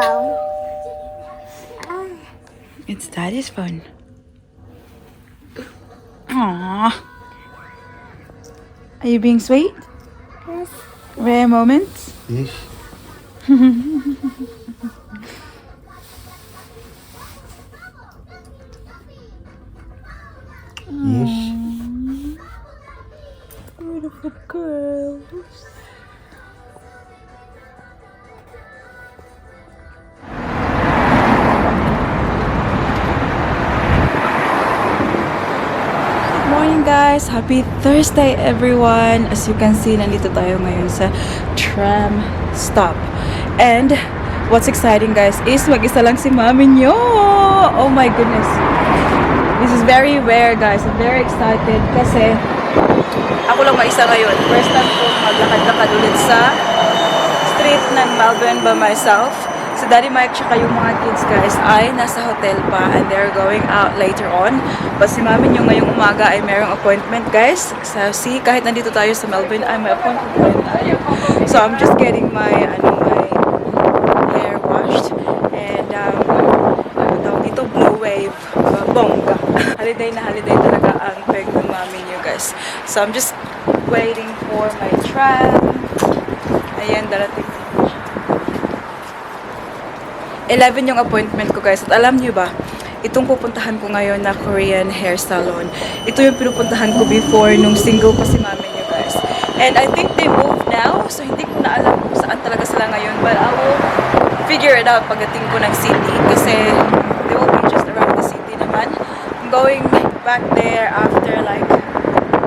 phone. It's Daddy's phone. Aww. Are you being sweet? Yes. Rare moments? Yes. Yes. Beautiful girls. Good morning guys! Happy Thursday everyone! As you can see, nandito tayo ngayon sa tram stop. And what's exciting guys is mag-isa lang si mami nyo! Oh my goodness! This is very rare guys. I'm very excited kasi ako lang mag-isa ngayon. First time ko maglakad-lakad ulit sa street ng Melbourne by myself. Si Daddy Mike tsaka yung mga kids guys ay nasa hotel pa and they're going out later on. But si mami nyo ngayong umaga ay merong appointment guys. So see, kahit nandito tayo sa Melbourne ay may appointment pa rin tayo. So I'm just getting my hair washed and dito blue wave bongga. Holiday na holiday talaga ang peg ng mami nyo guys. So I'm just waiting for my tram. Ayan, darating. 11 yung appointment ko guys. At alam nyo ba, itong pupuntahan ko ngayon na Korean hair salon, ito yung pinupuntahan ko before nung single pa si mami nyo guys. And I think they moved now. So hindi ko na alam kung saan talaga sila ngayon. But I will figure it out pagdating ko ng city. Kasi they will be just around the city naman. I'm going back there after like,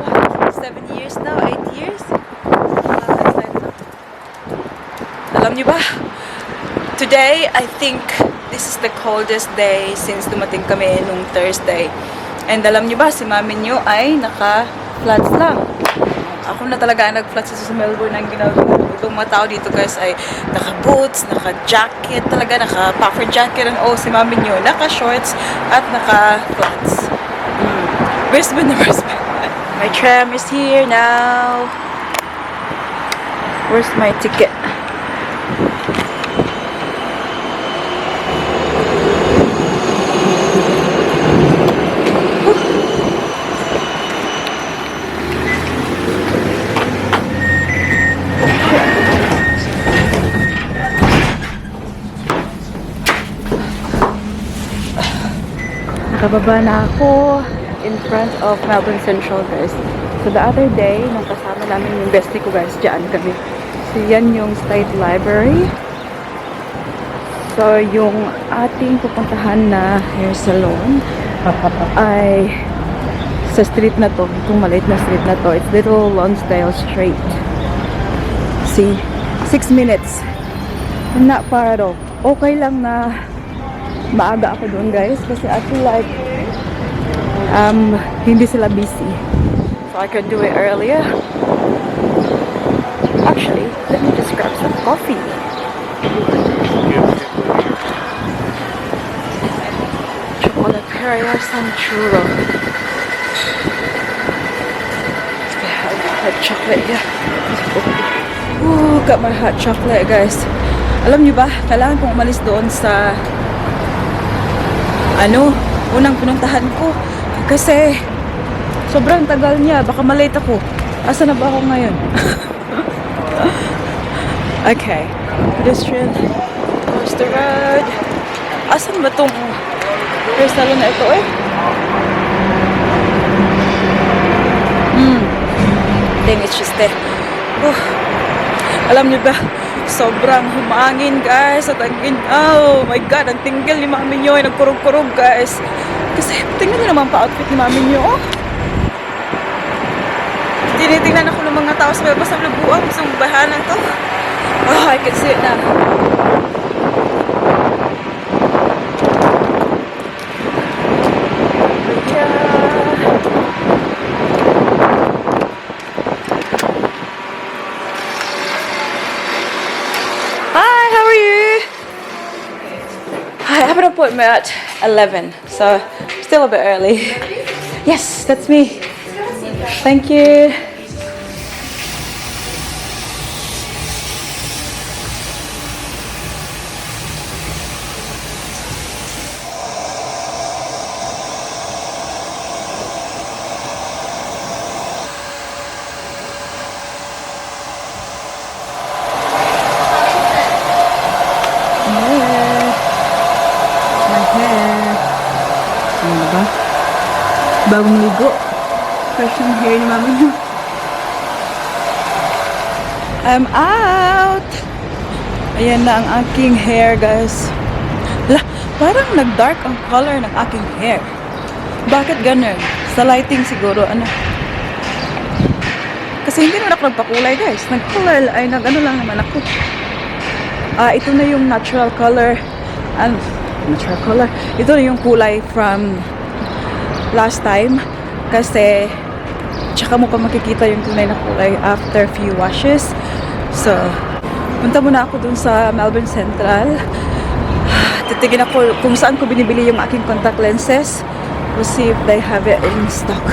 what, 7 years now? 8 years? Alam nyo ba? Today, I think this is the coldest day since dumating kami nung Thursday. And alam nyo ba, si mami nyo ay naka-flats lang. Ako na talaga ang nag-flats sa Melbourne ang ginagawa. Itong mga tao dito guys ay naka-boots, naka-jacket, talaga naka-puffer jacket. And si mami nyo naka-shorts at naka-flats. Brisbane na Brisbane. My tram is here now. Where's my ticket? Nakababa na ako in front of Melbourne Central guys. So the other day, nung kasama namin yung bestie ko guys, dyan kami. So yan yung State Library. So yung ating pupuntahan na hair salon ay sa street na to, itong maliit na street na to. It's Little Lonsdale Street. See, 6 minutes. Not far at all. Okay lang na maaga ako doon guys kasi I feel like hindi sila busy, so I could do it earlier. Actually, let me just grab some coffee. Chocolate Carrier, some churro. I have hot chocolate here. Ooh, got my hot chocolate guys. Alam niyo ba, kailangan kong umalis doon sa unang pinuntahan ko kasi sobrang tagal niya, baka malate ako. Asa na ba ako ngayon? Okay, pedestrian across the road. Asan ba tong hair salon na ito I think it's just there. Alam niyo ba, sobrang humangin guys at oh my god, ang tinggal ni mami nyo ay nagkurog-kurog guys. Kasi tingnan nyo naman pa outfit ni mami nyo. Tinitingnan ako ng mga tao sa may basang labuang sa bahanan to. Oh, I can see it now. I have an appointment at 11, so still a bit early. Yes, that's me. Thank you. hair. My hair. Ano ba? Bagong ligo. Fresh yung hair ni mami mo. I'm out! Ayan na ang aking hair, guys. Parang nag-dark ang color ng aking hair. Bakit ganun? Sa lighting siguro, ano? Kasi hindi naman ako nagpakulay, guys. Nag-color, ay nag-ano lang naman ako. Ito na yung natural color. Natural color. Ito na yung kulay from last time. Kasi, tsaka mo pa makikita yung tunay na kulay after few washes. So, punta muna ako dun sa Melbourne Central. Titigin ako kung saan ko binibili yung aking contact lenses. We'll see if they have it in stock.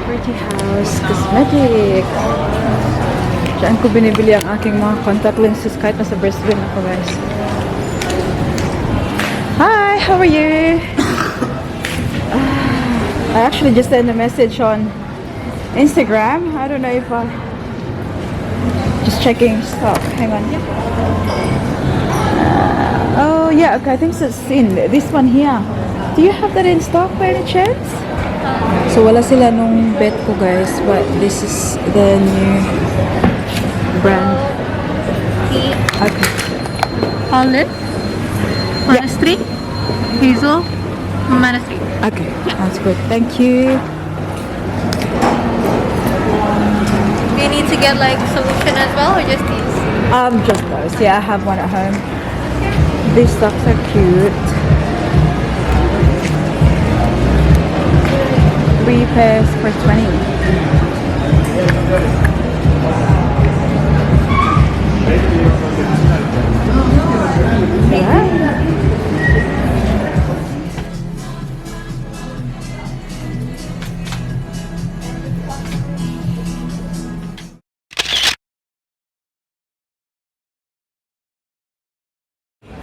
Pretty House Cosmetic. Diyan ko binibili ang aking mga contact lenses kahit nasa Brisbane ako, guys. Hi, how are you? I actually just sent a message on Instagram. I don't know if just checking stock. Hang on. Oh yeah, okay. I think it's in this one here. Do you have that in stock by any chance? So wala sila nung bet ko, guys, but this is the new brand. Okay. Olive, Monastery, Hazel, Monastery. Okay, that's good. Thank you. Do you need to get like solution as well or just these? Just those. Yeah, I have one at home. These socks are cute. 3 pairs for 20. Yeah.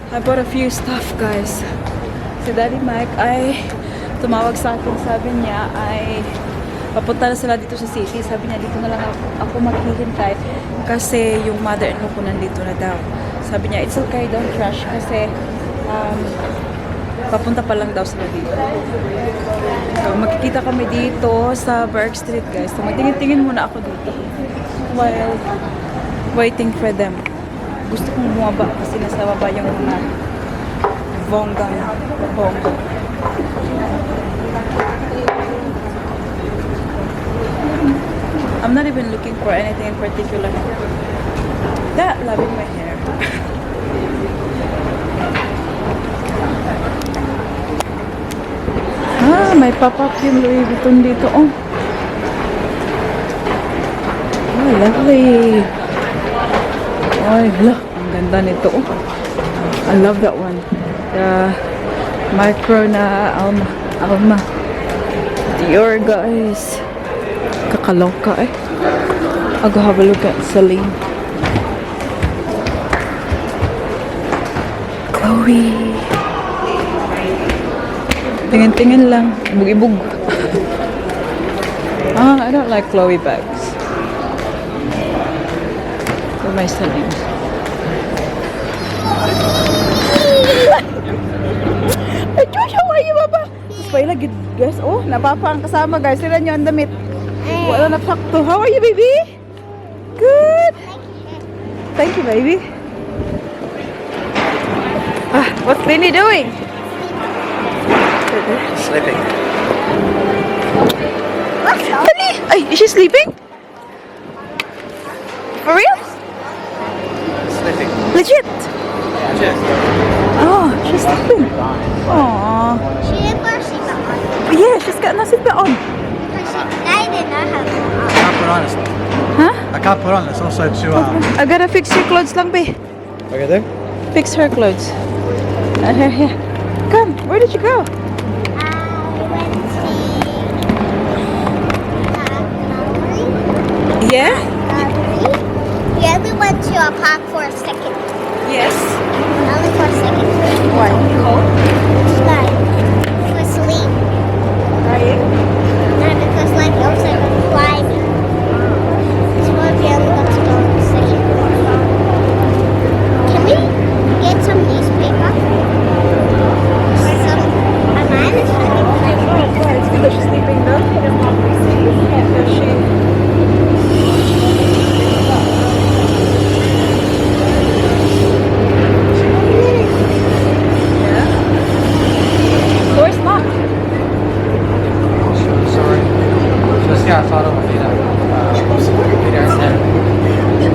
I bought a few stuff, guys. Si Daddy Mike ay tumawag sa akin. Sabi niya ay papunta na sila dito sa city. Sabi niya dito na lang ako maghihintay kasi yung mother-in-law ko nandito na daw. Sabi niya, it's okay, don't rush kasi papunta pa lang daw sila dito. So, makikita kami dito sa Burke Street, guys. So, magtingin-tingin muna ako dito while waiting for them. Gusto kong bumaba kasi nasa baba yung mga bongga. I'm not even looking for anything in particular. That, loving my hair. May pop-up yung Louis Vuitton dito. Oh, lovely. Ay, ang ganda nito. Oh. I love that one. The micro na Alma. Dior, guys. Kakaloka eh. I'll go have a look at Celine. Chloe. Tingin-tingin lang. Ibug-ibug. I don't like Chloe bags. For my Celine. Ay, Josh, how are you, Baba? Pwede lagi, guys. Oh, napapa ang kasama, guys. Sila nyo ang damit. Wala na sakto. How are you, baby? Good. Thank you, baby. What's Benny doing? Sleeping. Benny? Ay, is she sleeping? For real? Sleeping. Legit? Cheers. Oh, she's sleeping. Aww. She didn't put her seatbelt on. Yeah, she's got nothing but on. I did not have it on. I can't put on. Huh? I can't put on. It's also too. I gotta fix your clothes lang, be. Okay, there. Fix her clothes. Here, here. Come, where did you go? Yeah? We only went to a park for a second. Yes. Only for a second. Why? Cold? Like, for sleep. Crying? Not because like outside was flying.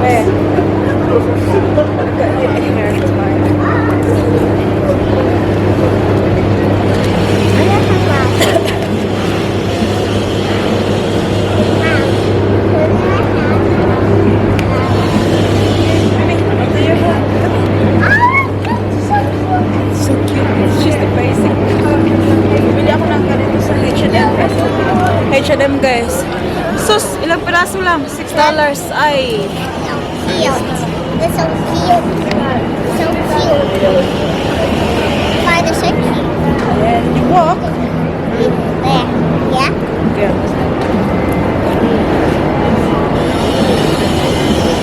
Where? I've got hair tie. So cute. It's just the basic. Bili ako ng ganito sa H&M. H&M guys. Sus, ilang piraso lang? $6. Ay. Cute. They're so cute. So cute. Why they're so cute? And you walk. There. Yeah? Yeah.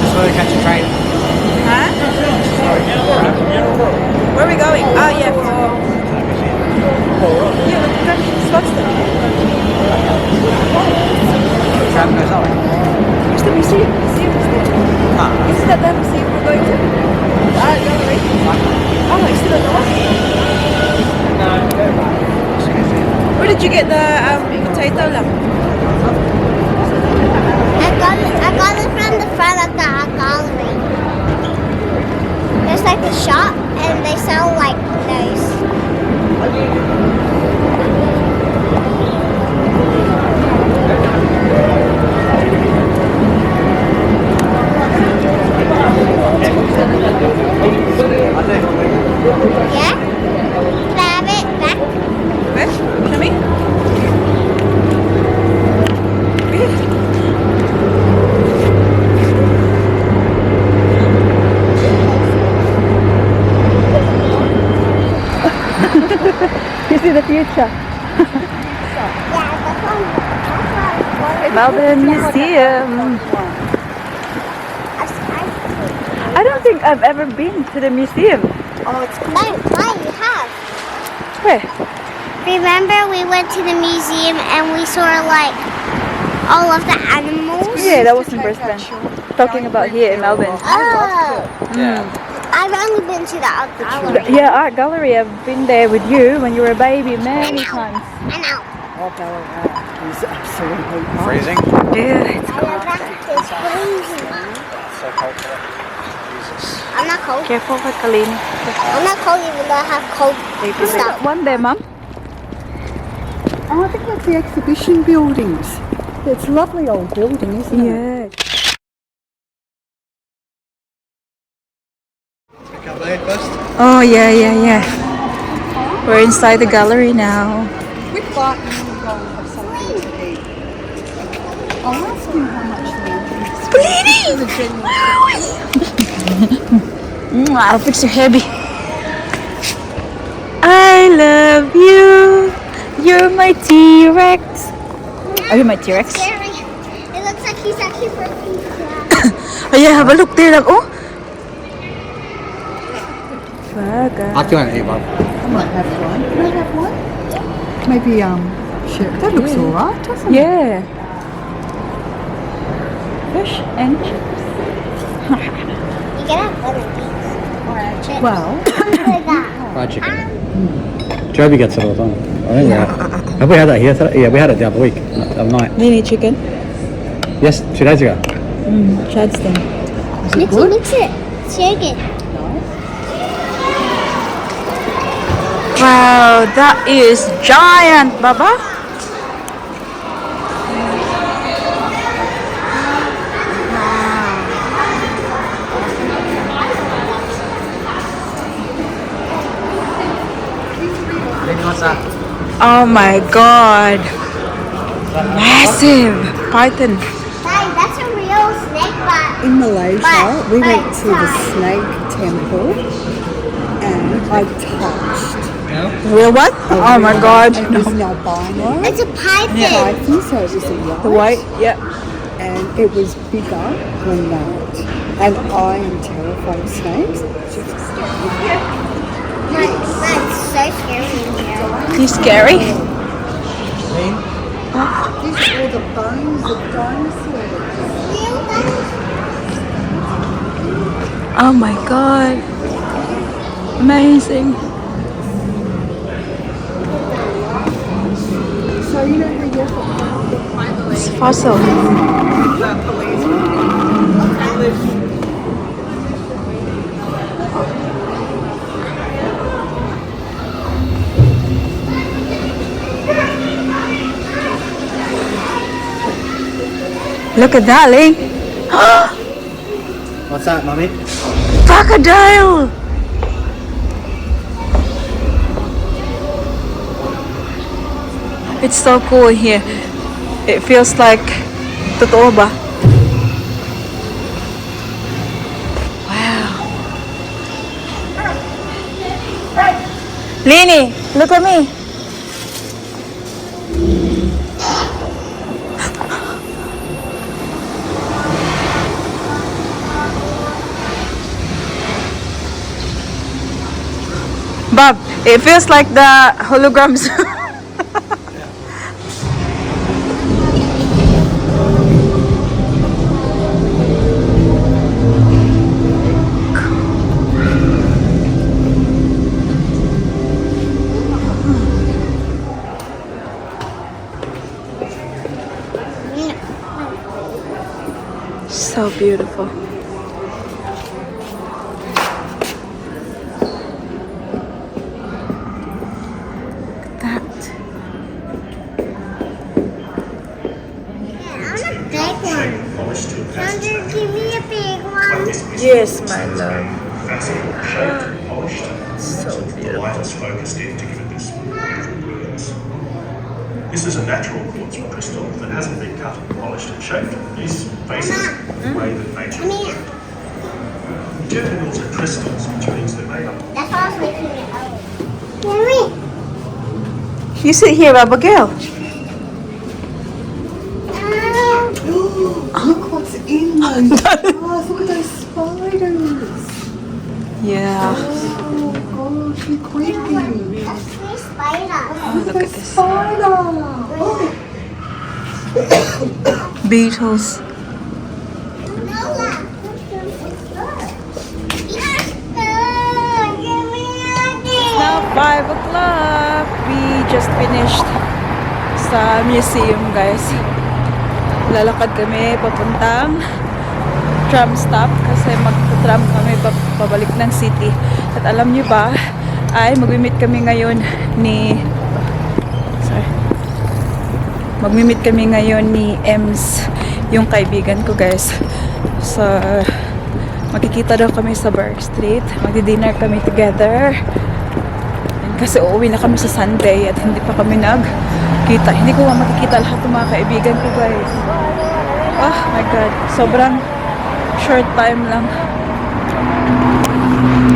So we catch a train. Huh? Where are we going? Oh yeah, for... Yeah, look at Scottsdale. Tram goes that way. Where's the museum? Museum is there. Isn't that the museum we're going to? Ah, gallery. Oh, it's still at the one. Where did you get the potato lang? I got it from the front of the gallery. There's like a shop and they sell like those. Yeah? Can I have it back? Where? Show me. You see the future. Yeah, that's one. Melbourne Museum. I don't think I've ever been to the museum. Oh, it's cool. Why you have? Where? Remember we went to the museum and we saw like all of the animals? Yeah, that was in Brisbane. Talking about here in Melbourne. Oh. Yeah. I've only been to the art gallery. Yeah, art gallery. I've been there with you when you were a baby many times. I know. It's absolutely Freezing. Yeah, it's I love that. It's freezing. So cold today. Jesus. I'm not cold. careful with Colleen. I'm not cold even though I have cold stuff. One there, Mum. Oh, I think that's the exhibition buildings. It's a lovely old building, isn't it? Yeah. Pick up there first. Oh, yeah. We're inside the gallery now. With Byenan, we'll go and have something to eat. I'll ask you how much I'll fix your hair. I love you. You're my T-Rex. Are you my T-Rex? Scary. It looks like he's actually for pizza. Oh yeah, have a look there. Like, oh. Burger. I can eat one. I might have one. Can I have one? Maybe, sure. That looks alright, doesn't it? Yeah. Fish and chips. You can have one of these. Or a chip. Well, Like that. Fried chicken. Joby gets it all the time. I think we have. Have we had that here today? Yeah, we had it the other week, the other night. Nini chicken. Yes, 2 days ago. Chad's thing. Mix it. Shake it. Wow, that is giant, Baba. Oh my god. Massive python. Daddy, that's a real snake bite. in Malaysia, we went to the But- snake temple and I touched Real what? Oh my god. and it was an albino It's a python. python, so it was a white, The white, yeah. and it was bigger than that. And I am terrified of snakes. That's so scary in here. He's scary. These are all the bones of dinosaurs. Real dinosaurs. Oh my god. Amazing. So you know how you have It's fossil. the police Look at that, Ling. What's that, mummy? Crocodile! It's so cool here. It feels like totoo ba? Wow. Lini, look at me. Bob, it feels like the holograms. So beautiful. That. Thunder, give me a big one. Yes, my love. Fascinating shaped and polished. So The beautiful. light is focused in to give it this brilliance. This is a natural quartz crystal that hasn't been cut and polished and shaped. These faces the way that nature Come is. here. Geominerals are crystals, which means they're made up. That's why I was making it out. Mommy. You sit here, Abigail. Look what's in those jars. Look at those spiders. Yeah. Oh gosh, you're creepy. That's three spiders. Look at this. Spider. Beetles. Nola. Give me a Now 5 o'clock. We just finished sa museum, guys. Lalakad kami papuntang tram stop kasi mag-tram kami pabalik ng city. At alam nyo ba, ay mag-meet kami ngayon ni mag-meet kami ngayon ni Ems, yung kaibigan ko, guys. So makikita daw kami sa Burke Street. Magdi-dinner kami together. And kasi uuwi na kami sa Sunday at hindi pa kami nagkita. Hindi ko makikita lahat ng mga kaibigan ko, guys. Oh my God. Sobrang short time lang.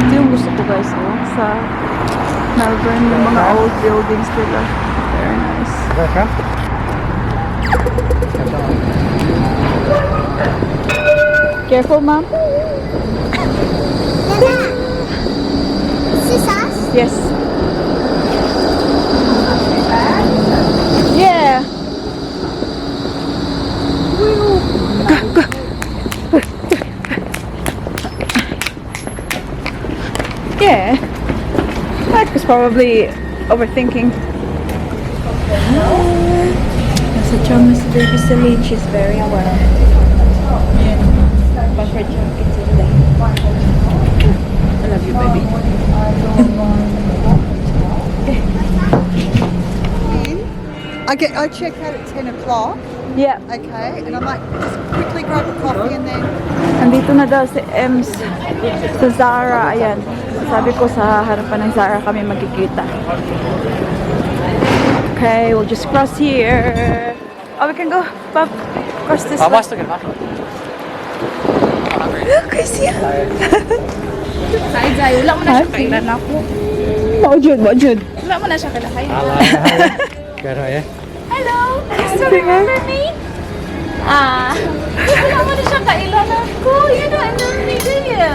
Ito yung gusto ko, guys. Oh, sa Melbourne, yung mga old buildings nila. Very nice. Careful, ma'am. Nana. Is this us? Yes. Yeah. Go, go. Yeah. Mike was probably overthinking. Nasa chum si baby Celine. She's very well. Yeah. Bumper jackets in there. I love you, baby. I check out at 10 o'clock. Yeah. Okay, and I might just quickly grab a coffee and then. Andito na daw si Ems sa Zara. Ayan. Sabi ko sa harapan ng Zara kami magkikita. Okay, we'll just cross here. Oh, we can go, Bob. Cross this way. looking back. Look, Christian. Zay, wala mo na siya kailan ako. Maujud, maujud. Wala mo na siya kailan. Good, how are you? Hello! You remember me? Wala mo na siya kailan ako. You don't know me, do you?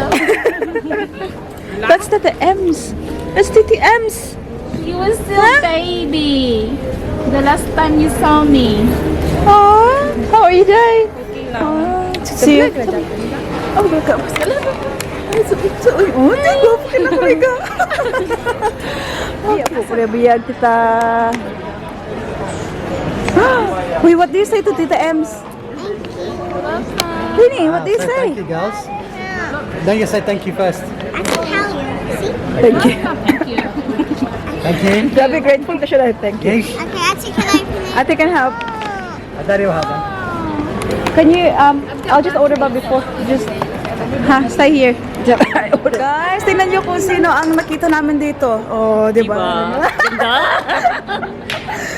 That's Tita Ems. That's Titi Ems. You was still baby. The last time you saw me. Aww, how are you today? Okay lang. See you. Oh, baga. Ay, sakit sa uy. Oh, tinggo. Pakila ko rin ka. Oh, biyag kita. Wait, what do you say to Tita Ems? Rini, what do you say? Thank you, girls. Don't you say thank you first? I can tell you. See? Thank you. Thank you. Thank you. Grabe grateful ka siya. Thank you. Yes. Okay, Ate, can I open it? Ate can help. I don't know how then. Can you, I'll just order ba before, just, stay here. Guys, tingnan nyo kung sino ang nakita namin dito. Oh, di ba? Ganda.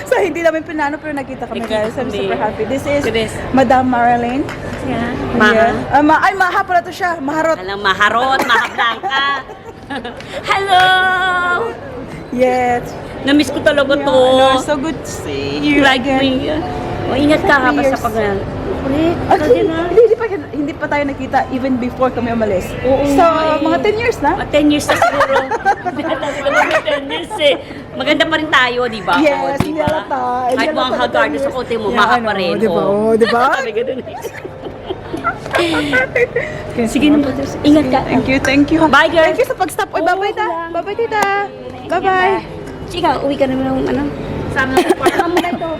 So, hindi namin pinano pero nakita kami guys. I'm super happy. This is Madam Marilyn. Yeah. Yeah. Ay, maha pala to siya. Maharot. Alam, maharot, mahablangka. Hello! Yes. Namiss ko talaga to. Yeah, so good to see you Like again. me. Oh, ingat ka ha, basta pag ulit. Actually, hindi pa tayo nakita even before kami umalis. Oo So, nga eh. mga 10 years na? 10 years na siguro. Siguro 10 years eh. Maganda pa rin tayo, di ba? Yes, Oo, di hindi ba? halata. Kahit mga haggard sa kote mo, maha pa rin. Di ba? Oh, di ba? Sabi ganun eh. Sige naman. Ingat ka. Thank you. Bye, girl. Thank you sa pag-stop. Oy, bye-bye ta. Bye-bye tita. Bye-bye. Chika, uwi ka naman ng ano? Sama na pa. Sama na ito.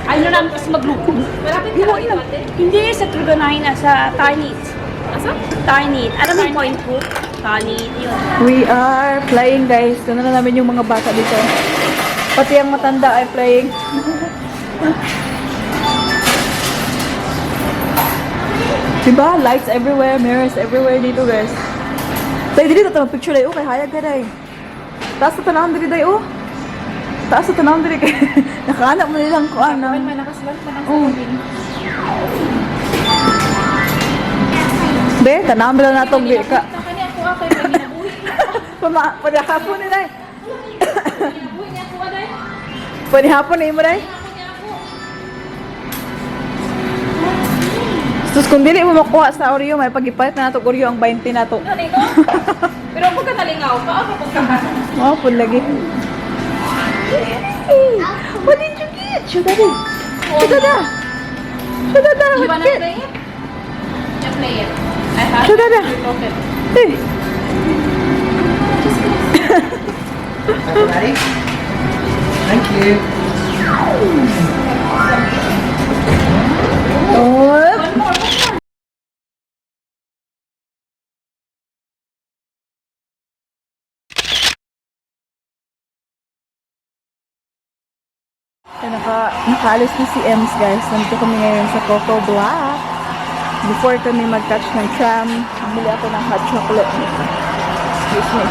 Ayaw na namin kasi magluto. Malapit ka lang ate? Hindi, sa Truganahin na, sa Tarnit. Asa? Tarnit. Alam mo yung point ko? Tarnit, yun. We are playing guys. Doon na namin yung mga bata dito. Pati ang matanda ay playing. Diba? Lights everywhere, mirrors everywhere dito guys. Tayo dito ito, picture tayo. Okay, hayag ka day. Taas na tanawang dito tayo. Taas na tanawang dito kayo. Nakahanap mo nilang kuan na. May nakaslant na ng Be, tanawang bila na itong ka. Padahapon nila eh. Padahapon na mo day. Sus, kung dili mo makuha sa Oreo, may pagipalit na nato Oreo ang 20 na to. Pero kung ka nalingaw, paano kung ka? Oh, pun lagi. What did you get? Show daddy. Show dada. Show dada. You What wanna you get? play it? You play it. I have Show dada. Hey. Ready? Thank you. Oh. Nakaalis na si Ems guys. Nandito kami ngayon sa Coco Black. Before kami mag-catch ng tram, bumili ako ng hot chocolate. Excuse me.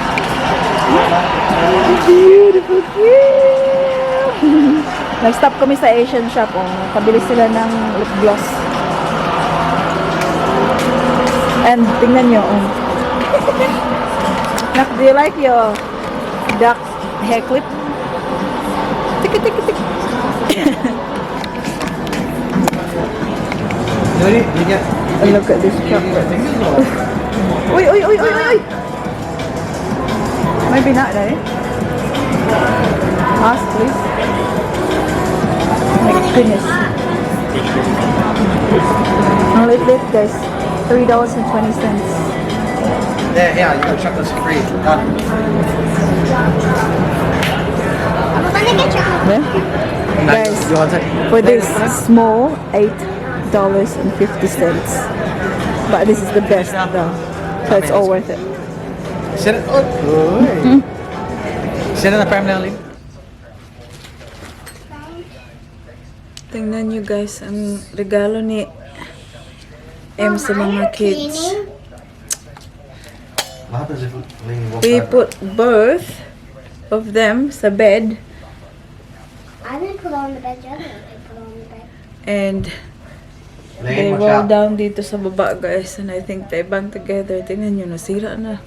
Beautiful cute! Nag-stop kami sa Asian shop. Oh. Kabili sila ng lip gloss. And tingnan nyo. Oh. Nak, do you like your duck hair clip? Tik. Look at this chocolate. Uy! Maybe not, right? Ask, please. My goodness. Ang late guys. $3.20. There, yeah, your chocolate's free. Done. Yeah? Guys, You want it? for this small, $8.50. But this is the best though. So it's all worth it. Sit it. Oh, good. Sit in the prime now, Lee. Tingnan nyo guys, ang regalo ni M sa mga kids. What happens if Lee walks We over? put both of them sa bed I didn't put on the bed, the other one I put on the bed. and they Lane, watch roll out. down dito sa baba guys, and I think they bang together. Tingnan nyo, nasira na.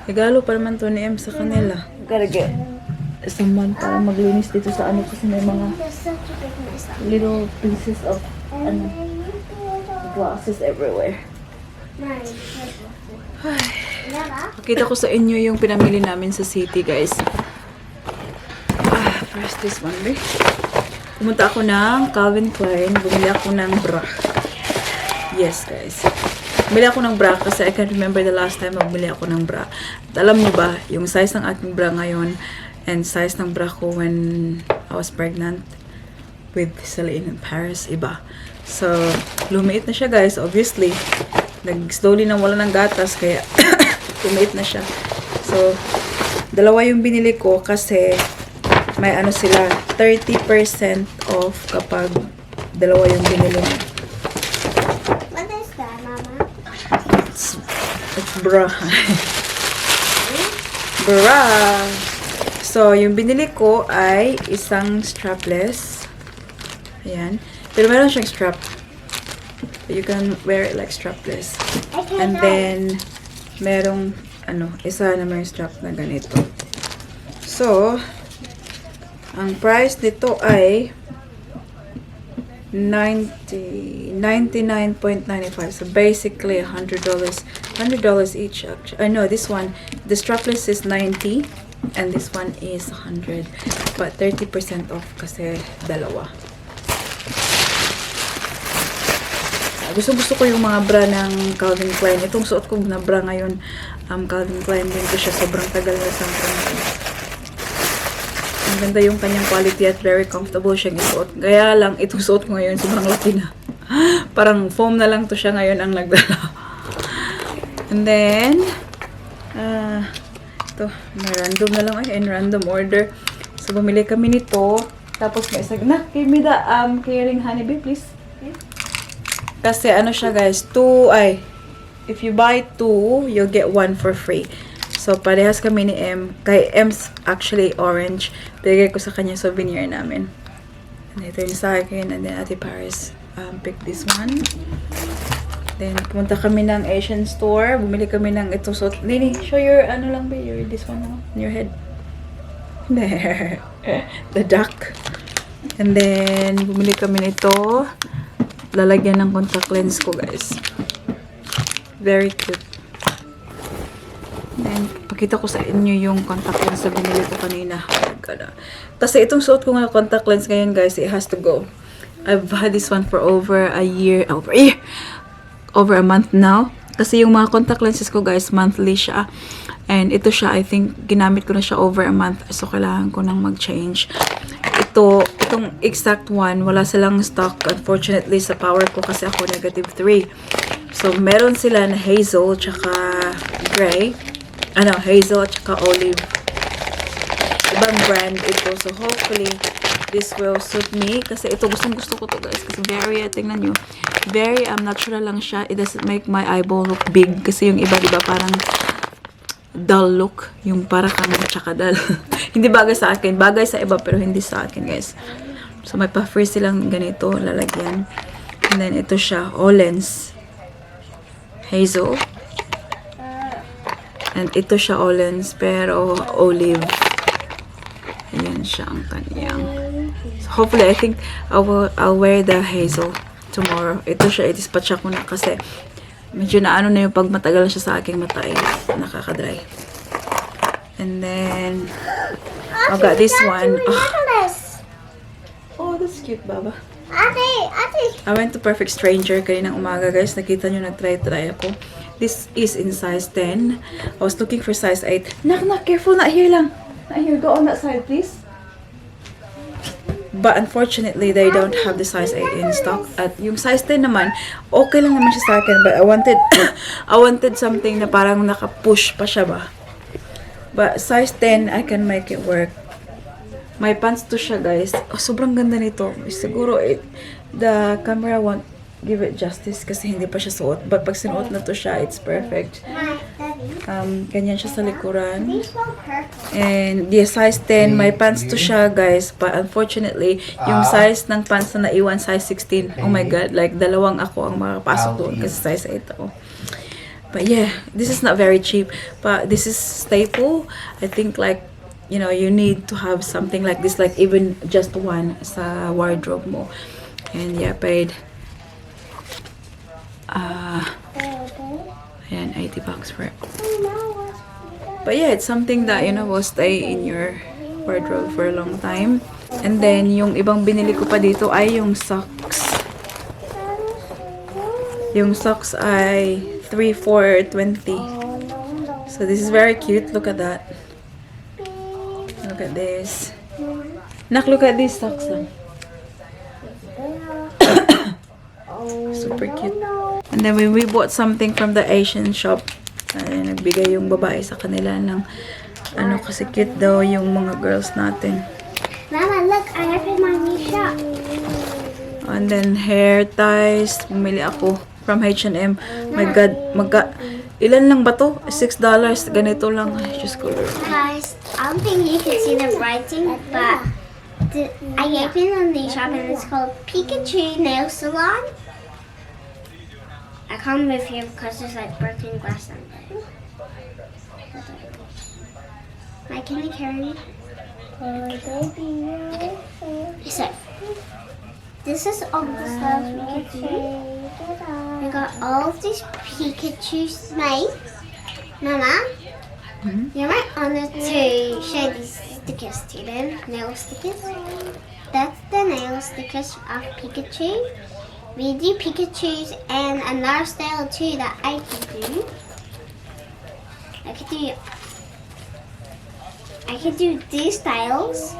Regalo pa naman to ni M sa kanila. Gotta get someone para maglinis dito sa ano kasi may mga There's such a big mess up. little pieces of ano, glasses everywhere. Nice. Pakita ko sa inyo yung pinamili namin sa city, guys. First this one, be. Pumunta ako ng Calvin Klein. Bumili ako ng bra. Yes, guys. Bumili ako ng bra kasi I can't remember the last time bumili ako ng bra. At alam niyo ba, yung size ng aking bra ngayon and size ng bra ko when I was pregnant with Celine in Paris, iba. So, lumiit na siya, guys, obviously. Nag-slowly nang wala ng gatas, kaya lumiit na siya. So, dalawa yung binili ko kasi may ano sila, 30% off kapag dalawa yung binili niya. What is that, Mama? It's bra. Bra. So, yung binili ko ay isang strapless. Ayan. Pero meron siyang strap. You can wear it like strapless. And then, merong, isa na may strap na ganito. So, ang price nito ay $99.95. So, basically, $100 each. Actually, I know this one, the strapless is $90 and this one is $100. But 30% off kasi dalawa. Gusto ko yung mga bra ng Calvin Klein. Itong suot ko na bra ngayon, Calvin Klein din ko siya. Sobrang tagal na sample. Ang ganda yung kanyang quality at very comfortable siyang isuot. Kaya lang, itong suot ko ngayon, sobrang laki na. Parang foam na lang to siya ngayon ang nagdala. And then, ito, random na lang in random order. So, bumili kami nito. Tapos may isa, give me the clearing honeybee, please. Kasi ano siya guys, if you buy 2, you'll get 1 for free. So, parehas kami ni M. Kay M's actually orange. Bigay ko sa kanya souvenir namin. And ito yung sa akin. And then Ate Paris pick this one. Then, pumunta kami ng Asian store. Bumili kami ng ito. So, Nini, show your, this one on your head. There. The duck. And then, bumili kami nito. Lalagyan ng contact lens ko, guys. Very cute. And pakita ko sa inyo yung contact lens na binili ko kanina. Kasi itong suot ko ng contact lens ngayon, guys, it has to go. I've had this one for over a month now. Kasi yung mga contact lenses ko, guys, monthly siya. And ito siya, I think, ginamit ko na siya over a month. So, kailangan ko nang mag-change. Itong exact one, wala silang stock, unfortunately, sa power ko kasi ako -3. So, meron sila na hazel, tsaka gray. Hazel, tsaka olive. Ibang brand ito. So, hopefully, this will suit me. Kasi ito, gusto ko to, guys. Kasi very, tingnan nyo, very natural lang siya. It doesn't make my eyeball look big. Kasi yung iba, diba, parang dull look. Yung para kang tsaka dull. Hindi bagay sa akin. Bagay sa iba, pero hindi sa akin, guys. So, may pa-free silang ganito, lalagyan. And then, ito siya, Olens. Hazel. And ito siya, Olens, pero olive. Ayan siya ang kanyang. So, hopefully, I think I'll wear the hazel tomorrow. Ito siya, i-dispatch ako na kasi medyo na yung pag matagal siya sa aking mata ay nakaka-dry. And then, I've got this one. Oh, that's cute, Baba. Ate. I went to Perfect Stranger kaninang umaga, guys. Nakita nyo, nag-try ako. This is in size 10. I was looking for size 8. Nak, careful. Not here lang. Not here. Go on that side, please. But unfortunately, they don't have the size 8 in stock. At yung size 10 naman, okay lang naman siya sa akin. But I wanted something na parang naka-push pa siya ba. But size 10, I can make it work. May pants to siya, guys. Oh, sobrang ganda nito. Siguro, the camera won't give it justice kasi hindi pa siya suot. But pag sinuot na to siya, it's perfect. Ganyan siya sa likuran. And yeah, size 10. May pants to siya, guys. But unfortunately, yung size ng pants na naiwan, size 16. Oh my God. Like, dalawang ako ang makapasok doon kasi size 8 ako. But yeah, this is not very cheap. But this is staple. I think like, you know, you need to have something like this, like even just one sa wardrobe mo. And yeah, paid ayan, $80 for it. But yeah, it's something that, you know, will stay in your wardrobe for a long time. And then, yung ibang binili ko pa dito ay yung socks. Yung socks ay 3 for $20. So this is very cute. Look at that. Look at this. Nak, look at these socks lang. Super cute. And then when we bought something from the Asian shop, nagbigay yung babae sa kanila ng kasi cute daw yung mga girls natin. Mama, look, I opened my new shop. And then hair ties. Bumili ako from H&M. My God, ilan lang ba to? $6. Ganito lang. Ay, Diyos ko. Guys, I don't think you can see the writing, but I opened on the shop and it's called Pikachu Nail Salon. I can't move here because there's like broken glass on there. Like, can you carry me? So, this is all the stuff we can do. We got all of these Pikachus made. Mama, you might honor to show these stickers to them, nail stickers. That's the nail stickers of Pikachu. We do Pikachus and another style too that I can do. I could do these styles.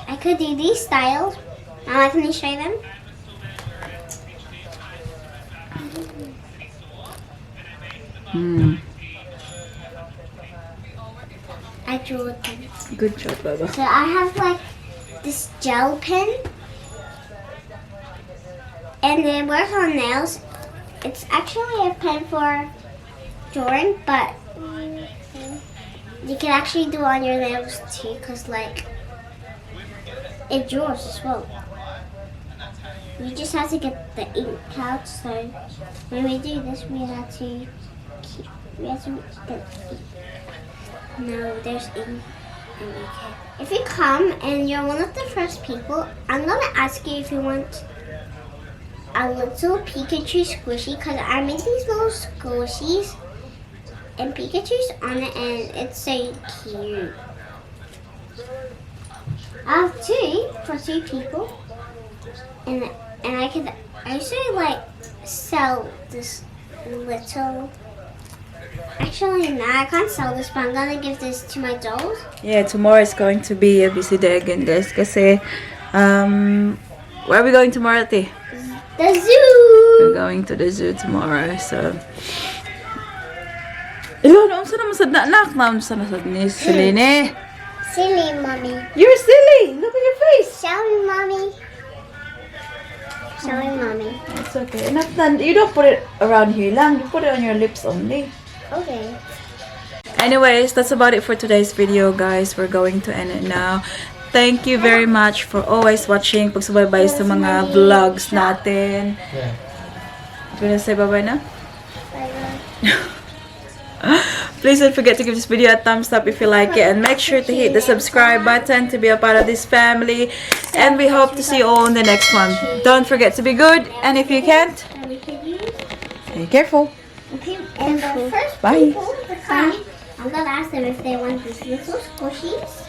I could do these styles. Now can you show them? I drew them. Good job, Baba. So I have like this gel pen. And it works on nails. It's actually a pen for drawing, but you can actually do on your nails too, because like it draws as well. You just have to get the ink out. So when we do this, we have to get ink. No, there's ink. Okay. If you come and you're one of the first people, I'm gonna ask you if you want a little Pikachu squishy, because I made these little squishies and Pikachu's on it, and it's so cute. I have two for 2 people, and I could also like sell this little. Actually, no, I can't sell this, but I'm gonna give this to my dolls. Yeah, tomorrow is going to be a busy day again, guys. Kasi, where are we going tomorrow, Ate? The zoo! We're going to the zoo tomorrow, so. Ilo, naon sa naman sad na anak? Naon sa nasad ni Celine? Silly, mommy. You're silly! Look at your face! Showing, mommy. Showing, mommy. It's okay. Enough done. You don't put it around here lang. You put it on your lips only. Okay. Anyways, that's about it for today's video, guys. We're going to end it now. Thank you very much for always watching. Pagsubaybay sa mga vlogs natin. You wanna say bye-bye na? Please don't forget to give this video a thumbs up if you like it, and make sure to hit the subscribe button to be a part of this family, and we hope to see you all in the next one. Don't forget to be good, and if you can't, be careful. Okay, and the first Bye. people to come, I'm gonna ask them if they want these little squishies.